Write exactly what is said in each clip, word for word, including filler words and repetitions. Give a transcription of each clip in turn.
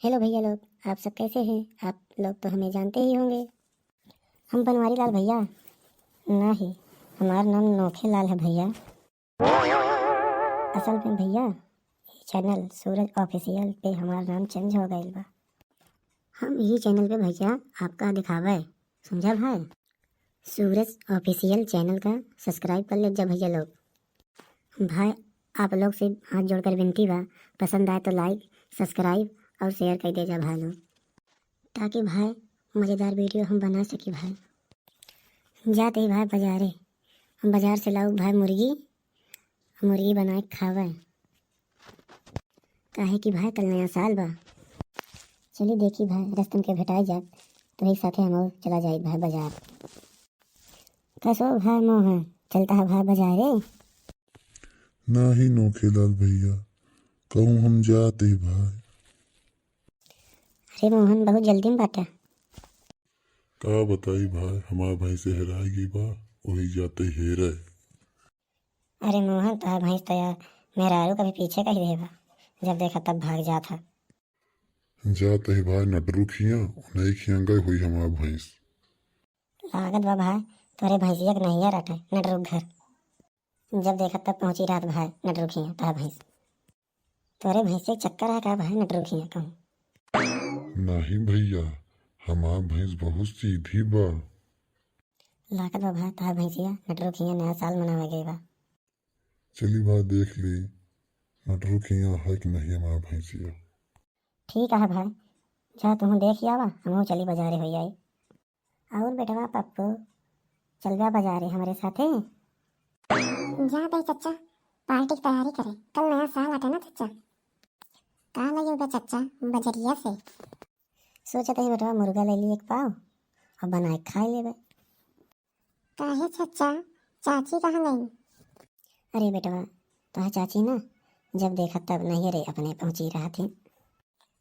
हेलो भैया लोग, आप सब कैसे हैं? आप लोग तो हमें जानते ही होंगे। हम बनवारी लाल भैया ना ही, हमार नाम नोखे लाल है भैया। असल में भैया, ये चैनल सूरज ऑफिशियल पे हमार नाम चेंज हो गइल बा। हम यही चैनल पे भैया आपका दिखावे, समझा भाई? सूरज ऑफिशियल चैनल का सब्सक्राइब कर ले जा भैया लोग। भाई, आप लोग से हाथ जोड़कर विनती बा, पसंद आए तो लाइक, सब्सक्राइब और शेयर कर दे जा भाई लोग, ताकि भाई मज़ेदार वीडियो हम बना सकी भाई। जाते ही भाई बाजारे, हम बाजार से लाऊ भाई मुर्गी, मुर्गी बनाए के खावे, काहे कि भाई कल नया साल बा। चली देखी भाई, रस्तन के भेटाई जात तो वही साथे हम चला जाई भाई बाजार। कसो भाई मोहन, चलता है भाई बाजारे? नाही नोखेलाल भैया, कहूँ हम जाते भाई। अरे मोहन, बहुत जल्दी में बाटा। का बताई भाई, हमार भैंस हेराई गई बा, वही जाते हेरे। अरे मोहन, तोहार भैंस तो यार मेहरारू का भी पीछे कही दे बा, जब देखा तब भाग जात है। जाते ही भाई नटरू खिया, उन्हीं खिया गई हुई हमार भैंस। लागत बा भाई, तोरे भैंसिया के नैहर अटे, नटरू घर। जब देखा तब पहुँची रहत भाई नटरू खिया तोहार भैंस। तोरे भैंसिया के चक्कर है का भाई नटरू खिया कहूँ? नहीं भैया, हमार भैंस बहुत सीधी बा। लागत बा भाई तोहार भैंसिया नटरू खिया नया साल मनावे गई बा। चली भाई देख ली, नटरू खिया है कि नहीं हमार भैंसिया। ठीक है भाई, जा तुहूँ देख आवा, हमहूँ चली बाजारे हो आई। और बेटवा पप्पू, चलबा बाजारे हमरे साथे? जा दे चच्चा, पार्टी की तैयारी करे, कल नया साल आटे ना चच्चा। का लगे बा चच्चा बजरिया से? सोचत ही बेटवा मुर्गा ले ली एक पाव और बनाए के खाए लेबे। काहे चच्चा, चाची कहाँ गई? अरे बेटवा, तोहार चाची ना जब देखा तब नहीं रे अपने पहुँची रहत ही।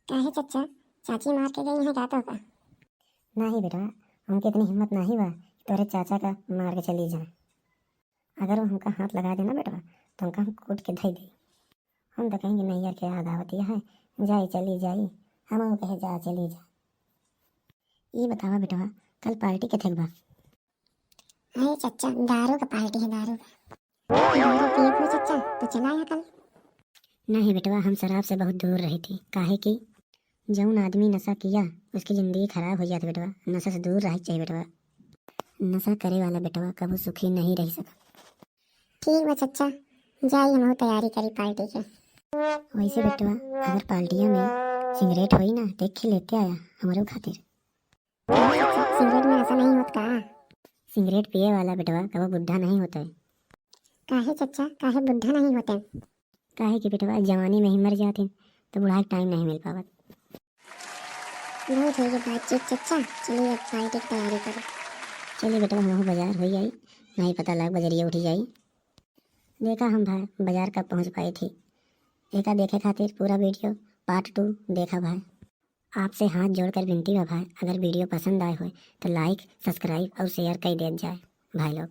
काहे चच्चा, चाची मार के गई है का तो का? नहीं बेटवा, उनके इतनी हिम्मत नहीं बा कि तोरे चाचा का मार के चली जाए। अगर वो हमका हाथ लगा देना बेटवा, तो उनका हम कूट के धई दे। हम तो कहेंगे नैहर के याद आवती है, जाई चली जाई, हम वो कहे जा चली जा। ई बतावा बेटवा, कल पार्टी के थे बा? अरे चच्चा, दारू का पार्टी है, दारू का। दारू पिए हो चच्चा, तो चला यहाँ कल। नहीं बेटवा, हम शराब से बहुत दूर रही थी, काहे कि जौन आदमी नशा किया, उसकी जिंदगी खराब हो जाती बेटवा। नशा से दूर रहे के चाहिए बेटवा। नशा करे वाला बेटवा कबो सुखी नहीं रह सका। ठीक बा चच्चा, जाई हमहू तैयारी करी पार्टी के। वैसे बेटवा, अगर पार्टिया में सिगरेट होई ना, तो एक खी लेते आया हमरो खातिर। काहे चच्चा, सिगरेट में नशा नहीं होत का? सिगरेट पिए वाला बेटवा कबो बुढ़ा नहीं होता है। काहे चच्चा, काहे बुढ़ा नहीं होते? काहे कि बेटवा जवानी में ही मर जाते, तो बुढ़ाई के टाइम नहीं मिल पावत। बहुत हो गई बातचीत चच्चा, चलिए अब पार्टी की तैयारी करो। चलिए बेटवा, हम बाजार हो जाई, नहीं पता लग बजरिया उठी जाई। देखा हम भाई बाजार कब पहुँच पाई थी। एका देखे खातिर पूरा वीडियो पार्ट टू देखा भाई। आपसे हाथ जोड़कर विनती बा भाई, अगर वीडियो पसंद आए होए तो लाइक, सब्सक्राइब और शेयर कर देत जाए भाई लोग।